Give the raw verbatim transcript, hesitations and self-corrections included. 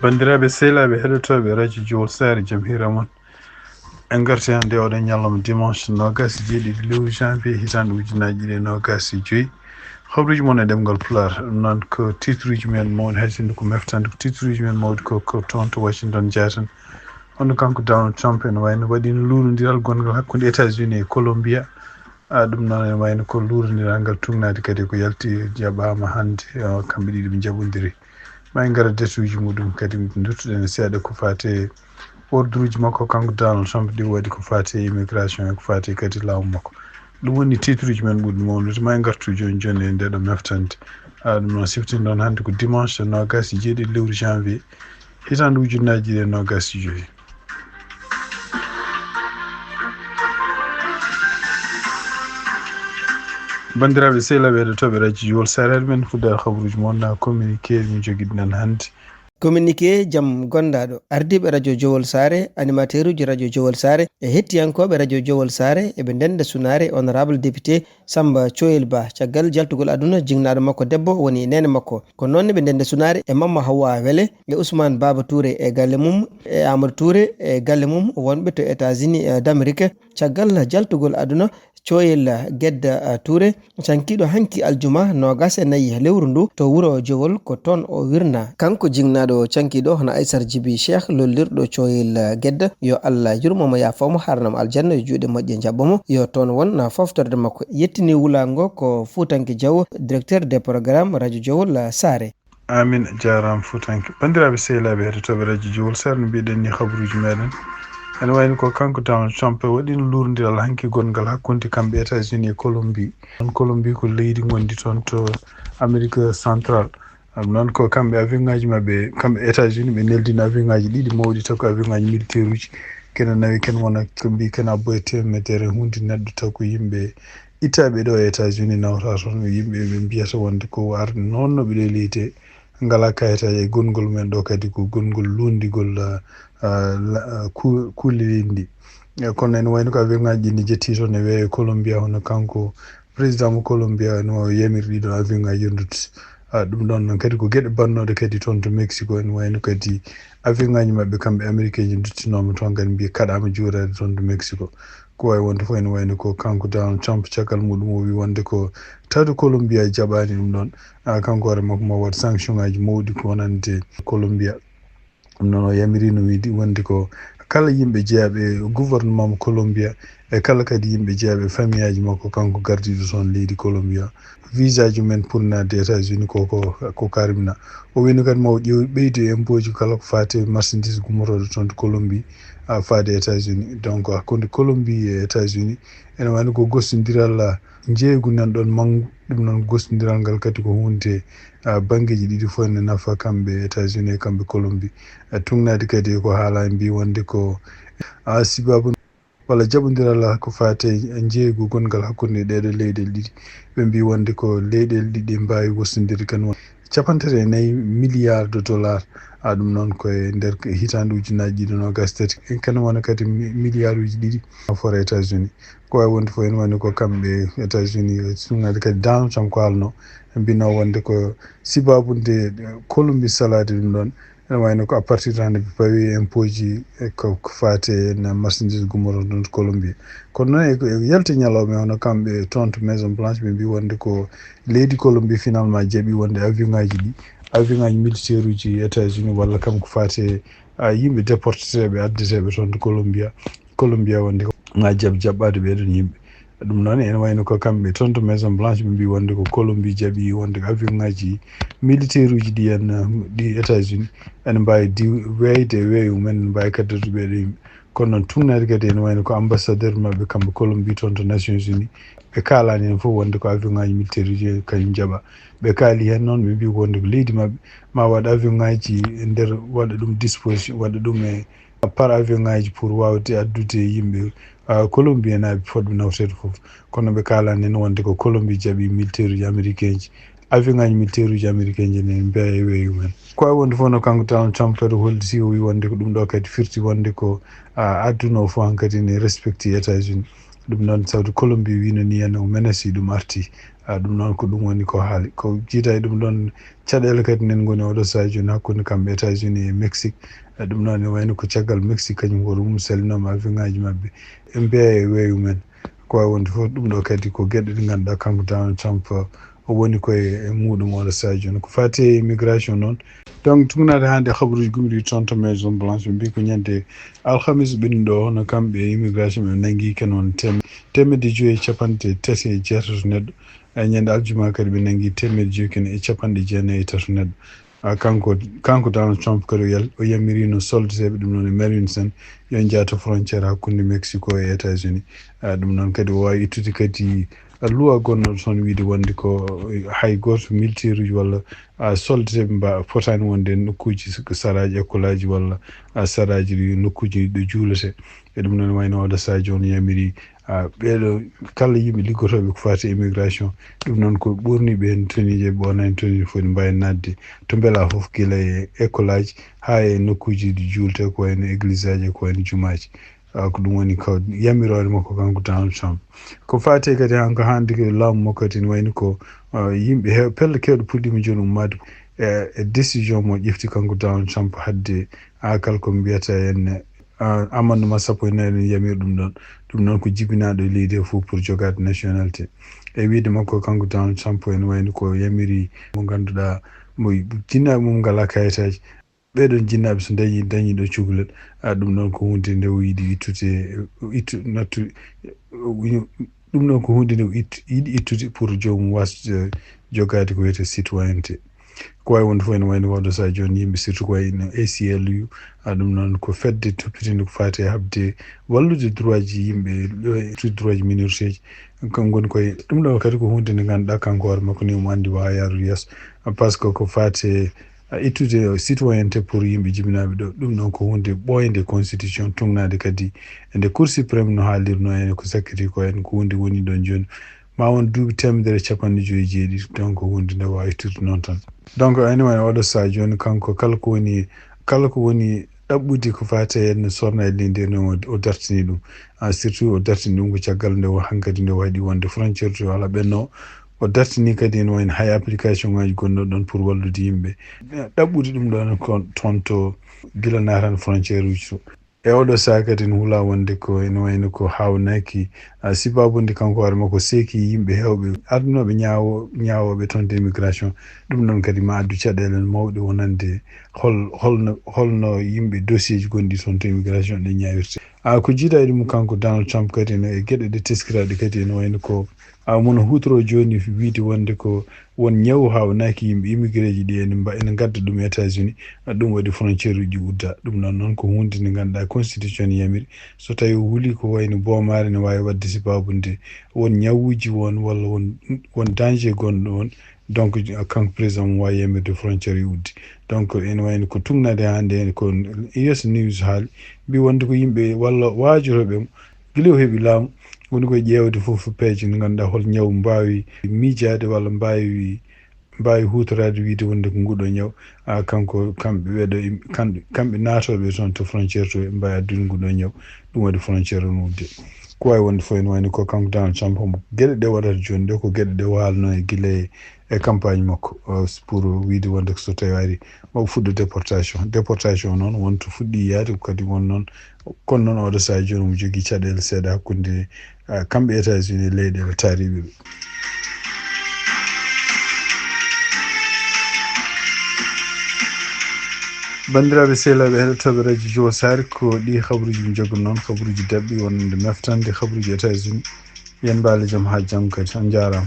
Banndiraaɓe sehilaaɓe heɗotooɓe radio Jowol Saare, jam hiira mon. En ngarti hannde oɗo ñalawma dimanche noogas e jeeɗiɗi lewru janvier hitaande ujunaaji ɗiɗi e noogas e joyi. Habruuji mon e ɗemngal Pulaar, ɗum noon ko titruuji men mawɗi, hay sinno ko meftande ko titruuji men mawɗi ko, ko toon to Washington Jaatan. Hono kanko Donald Trump ene wayno waɗino luurondiral gonngal hakkunde États-Unis e Colombia. A, ɗum noon ene wayno ko luurondiral ngal tugnaade kadi ko yalti jaɓaama hannde, a, kamɓe ɗiɗi ɓe njaɓondiri. Ma en ngara detuuji muɗum kadi, duttuɗen e seeɗa ko faati e ordruuji makko, kanko Donald Trump, ɗi waɗi ko faati e immigration e ko faati kadi laamu makko. Ɗum woni titruuji men ɓurɗi mawnude. Ma en ngartu jooni jooni e ndeeɗo meftande. A, ɗum noon siftinɗon hannde ko dimanche noogas e jeeɗiɗi lewru janvier, hitaande ujunnaji ɗiɗi e noogas e joyi. Banndiraaɓe sehilaaɓe heɗotooɓe radio Jowol Saare, men fuɗɗoore habruuji mon na communiqué min jogiɗen hannde. Communiqué jam gondaaɗo. Ardiiɓe radio Jowol Saare, animateur uji radio Jowol Saare e hettiyankooɓe radio Jowol Saare eɓe ndenda sunaare honorable député Samba Coyel Ba caggal jaltugol aduna jinnaaɗo makko debbo woni neene makko. Ko noon ne ɓe ndenda sunaare e Mamma Hawa Wele e Ousmane Baba Touré e galle mum e Amadou Touré e galle mum wonɓe to États-Unis, eh, d'Amérique. Caggal jaltugol aduna Coyel Gedda, eh, Touré cankiiɗo hanki aljuma noogas e nayi lewru ndu to wuro Jowol, ko toon o wirnaa. Kanko jinnaaɗo cankiiɗo hono Aysar Jibi Cheikh lollirɗo Coyel Gedda, yo Allah yurmo mo, yaafo mo, haarana mo aljanna, yo juuɗe moƴƴe njaɓɓo mo, yo toon won foftorde makko. Yettini wulaango ko Fuutanke Jaw, directeur des programmes radio Jowol Saare. Amin, jaaraama Fuutanke. Banndiraaɓe sehilaaɓe heɗotooɓe radio Jowol Saare, no mbiɗen ni habruuji meɗen. Ene wayno ko kanko Donald Trump waɗino luurondiral hanki gonngal hakkunde kamɓe États-Unis e Colombie. Ɗon Colombie ko leydi ngondi toon to Amérique Central. Ɗum noon ko kamɓe avion ŋaaji maɓɓe, kamɓe États-Unis ɓe neldino avion ŋaaji ɗiɗi mawɗi, taw ko avion ŋaaji militaire uji. Kene nawi, kene wona ko mbi kene abbo e teemedere huunde neɗɗo, taw ko yimɓe ittaaɓe ɗo e États-Unis nawata toon, yimɓe ɓe mbiyata wonde ko arde noon no ɓe ɗo leydi he, ngalaa kayitaaji e gonngol men ɗo kadi ko gonngol luundigol, ah, ah, la-, ah, ku-, kuule leydi ndi. Eh, kono ene wayno ko avion ŋaaji ɗi ne jetti toon e weeyo Colombia, hono kanko président mo Colombia no yamiri ɗiɗo avion ŋaaji yo ndutto. Ah, ɗum ɗon noon kadi ko geɗe bannooɗe kadi toon to Mexico, ene wayno kadi avion ŋaaji maɓɓe kamɓe Amérique ji nduttinooma toon kadi mbiya kaɗaama juureede toon to Mexico. Ko wayi wonde fof ene wayno ko kanko Donald Trump caggal muɗum o wi wonde ko tawde Colombia jaɓaani ɗum ɗon. Ah, kanko hoore makko ma waɗ sanction ŋaaji mawɗi ko wonande Colombia. Ɗum noon o yamirino wiide wonde ko kala yimɓe jeyaaɓe e gouvernement mo Colombia e kala kadi yimɓe jeyaaɓe e famiyaaji makko, kanko gardiiɗo toon leydi Colombia, visa ji men pour naatde États-Unis ko, ko, ko karimna. O wini kadi ma o ƴeew-, ɓeydu e impôt ji kala ko faati e marchandise gummotooɗo toon to Colombie, a, faade États-Unis. Donc, hakkunde Colombie e États-Unis, ene wayno ko gostondiral, a, njeeygu nan ɗon manngu, ɗum noon gostondiral ngal kadi ko huunde, a, banngeeji ɗiɗi fof ene nafa kamɓe États-Unis e kamɓe Colombie. A, tugnaade kadi ko haalaa mbi wonde ko, a, sibabu walla jaɓondiral ko faati e njeeygu gonngal hakkunde ɗeeɗo leyɗeele ɗiɗi. Ɓe mbi wonde ko leyɗeele ɗiɗi mbaawi wostondirde kan won capanɗe tati e nayi milliards de dollars. A, ɗum noon ko e nder hitaande ujunnaaji ɗiɗi noogas tati. En kan wona kadi mi-, milliards uji ɗiɗi nafoore États-Unis. Ko wayi wonde fof ene wayno ko kamɓe États-Unis, tugnaade kadi Donald Trump ko haalno, mbino wonde ko sibabude Colombie salaade ɗum ɗon. Ene wayno ko à partir de hannde ɓe pawi impôt ji e ko, ko faati e na marchandise gummotooɗo ɗon to Colombie. Kono noon e, e yalti ñalawma hono kamɓe toon to Maison Blanche ɓe mbi wonde ko leydi Colombie finalement jaɓi wonde avion ŋaaji ɗi, avion ŋaaji militaire uji États-Unis walla kam ko faati e, a, yimɓe déporteteeɓe addeteeɓe toon to Colombia. Colombia wonde ko ma jaɓ jaɓɓaade ɓee ɗon yimɓe. Ɗum noon ene wayno ko kamɓe toon to Maison Blanche ɓe mbi wonde ko Colombie jaɓi wonde ko avion ŋaaji militaire uji ɗi en, ɗi États-Unis ene mbaawi diw-, weeyde e weeyo mum en, ene mbaawi kaddude ɓee ɗoo yimɓe. Kono noon tugnaade kadi ene wayno ko ambassadeur maɓɓe kamɓe Colombie toon to Nations Unies, ɓe kaalaani heen fof wonde ko avion ŋaaji militaire uji kañum jaɓa. Ɓe kaali heen noon, ɓe mbi wonde ko leydi maɓɓe ma waɗ avion ŋaaji e nder, waɗa ɗum disposition, waɗa ɗum e par avion ŋaaji pour waawde addude yimɓe, ah, Colombie en, ɓe fotɓe nawteede fof. Kono ɓe kaalaani heen wonde ko Colombie jaɓi militaire uji américain ji, avion ŋaaji militaire uji américain ji ne mbiya e weeyo mum en. Ko wayi wonde fof no kanko Donald Trump kadi holliti, o wi wonde ko ɗum ɗo kadi firti wonde ko, ah, aduna o fof hankadi ne respecti États-Unis. Ɗum noon, saudi Colombie wino ni en o menasi ɗum arti. A ɗum noon ko ɗum woni ko haali. Ko jiida e ɗum ɗoon caɗeele kadi nen ngoni oɗo sahaa jooni hakkunde kamɓe États-Unis e Mexique. A ɗum noon ne wayno ko caggal Mexique kañum ko ɗum salinooma avion ŋaaji maɓɓe. En mbiya e weeyo men. Ko waawi wonde fof ɗum ɗo kadi ko geɗe ɗe ngannduɗaa kanko Donald Trump o woni koye e muɗum oɗo sahaa jooni. Ko faati e immigration noon. Donc, tugnaade hannde habaruuji gumɗi toon to Maison Blanche, ɓe mbi ko ñande alhamis ɓennuɗo o, hono kamɓe immigration ɓe nangi ken on tem-, teemedde joyi e capanɗe tati e jeetato neɗɗo. E ñande aljuma kadi ɓe nangi teemedde joyi ken e capanɗe jeenayi e tato neɗɗo. A, kanko, kanko Donald Trump kadi o yal-, o yamirino soldateeɓe ɗum noon e Marines en yo njaato frontière hakkunde Mexico e États-Unis. A, ɗum noon kadi o waawi ittude kadi a, luwa gonnoɗo toon wiide wonde ko hay gooto militaire uji walla, a, soldateeɓe mba-, fotaani wonde e nokkuuji s-, saraaji école aji walla, a, saraaji ɗi nokkuuji ɗo juulete. E ɗum noon wayno oɗo sahaa jooni yamiri, a, ɓeeɗo kala yimɓe liggotooɓe ko faati e immigration. Ɗum noon ko ɓorni ɓeen tenue je ɓornani tenue foti mbaawi naatde to mbela fof gila e école aji haa e nokkuuji ɗi juulte ko wayno église aji ko wayno jumaaji. A, ko ɗum woni ko yamiroore makko kanko Donald Trump. Ko faati kadi han ko hannde ko laamu makko kadi ne wayno ko, a, yimɓe heew-, pelle keewɗe puɗɗiima jooni ummaade e, e décision mo ƴefti kanko Donald Trump hadde a kala ko mbiyata en, a, amendement sappo e nayi ɗum yamiri ɗum ɗoon. Ɗum noon ko jibinaaɗo e leydi he fof pour jogaade nationalité. E wiide makko kanko Donald Trump ene wayno ko yamiri mo ngannduɗaa mo jinnaaɓe mum ngalaa kayitaaji. Ɓeeɗoon jinnaaɓe so dañi, dañi ɗo cukalel, a, ɗum ɗoon ko huunde nde o yiɗi ittude, ittu-, nattu-, ɗum ɗoon ko huunde nde o ittu-, yiɗi ittude pour joomum waasde jogaade ko wiyetee citoyenneté. Ko waawi wonde fof ene wayno oɗo sahaa jooni yimɓe, surtout ko wayno A C L U, a, ɗum noon ko fedde toppitinde ko faati e haɓde wallude droit ji yimɓe, ittude droit ji minorité ji. Kam ngoni koye ɗum ɗo kadi ko huunde nde ngannduɗaa kanko hoore makko ni omo anndi wa yaarude yeeso. Par ce que ko faati e a ittude citoyenneté pour yimɓe jibinaaɓe ɗo. Ɗum ɗon ko huunde ɓooynde constitution tugnaade kadi e nde Cour suprême no haalirnoo en ko sakkiti ko en ko huunde woni ɗon jooni. Ma won duuɓi teemedere e capanɗe joyi e jeeɗiɗi, donc ko huunde nde waawi ittude noon tan. Donc, ene wayno oɗo sahaa jooni kanko kala ko woni, kala ko woni ɗaɓɓude ko faati e no sornaade leydi ndi, o, o dartini ɗum. A, surtout o dartini ɗum ko caggal nde o hankadi nde waɗi wonde frontière to alaa ɓenno. O dartini kadi ene wayno hay application ngaji gonno ɗon pour wallude yimɓe. Ɗaɓɓude ɗum ɗon ko toon to gila naatan frontière uji to. E oɗo sahaa kadi ne hula wonde ko ene wayno ko haawnaki, a, sibabude kanko hoore makko seeki yimɓe heewɓe adunooɓe ñaawo-, ñaawooɓe toon to immigration. Ɗum ɗon kadi ma addu caɗeele mawɗe wonande hol-, holno, holno yimɓe dossier ji gonɗi toon to immigration ɗe ñaawirte. A, ko jiida e ɗum kanko Donald Trump kadi ne e geɗe ɗe teskiraaɗe kadi ene wayno ko a, mono huutoro jooni wiide wonde ko won ñawu haawnaki yimɓe immigré ji ɗi ene mba-, ene ngadda ɗum États-Unis, a, ɗum waɗi frontière uji udda. Ɗum noon noon ko huunde nde ngannduɗaa constitution yamiri. So tawi o huli ko wayno boomaare ne waawi waɗde sibabude won ñawuuji won walla won, won danger gonɗo on. Donc, a, kanko président mo waawi yamirde frontière e uddi. Donc, ene wayno ko tugnaade hannde heen ko U S News haali, mbi wonde ko yimɓe walla waajotooɓe mo, gila o heɓi laamu, woni koye ƴeewde fof peeje nde ngannduɗaa hol ñawu mbaawi miijaade walla mbaawi, mbaawi huutoraade wiide wonde ko nguɗo ñaw, a, kanko, kamɓe ɓeeɗo im-, kamɓe, kamɓe naatooɓe toon to frontière to ɓe mbaawi addude nguɗo ñaw, ɗum waɗi frontière o nodde. Ko waawi wonde fof ene wayno ko kanko Donald Trump homo geɗe ɗe waɗata jooni ɗe ko geɗe ɗe waalno e gila e, e campagne makko, o, pour wiide wonde ko so tawi ari maɓe fuɗɗo déportation. Déportation noon wonto fuɗɗi yaade ko kadi won noon, kono noon oɗo sahaa jooni omo jogii caɗeele seeɗa hakkunde, a, kamɓe États-Unis e leyɗeele taariiɓe ɓe. Banndiraaɓe sehilaaɓe heɗotooɓe radio Jowo Saare, ko ɗi habaruuji min njogno noon, habaruuji daɓɓi wonande meftande habaruuji États-Unis. Yen mbaale jam haa janngo kadi. On njaaraama.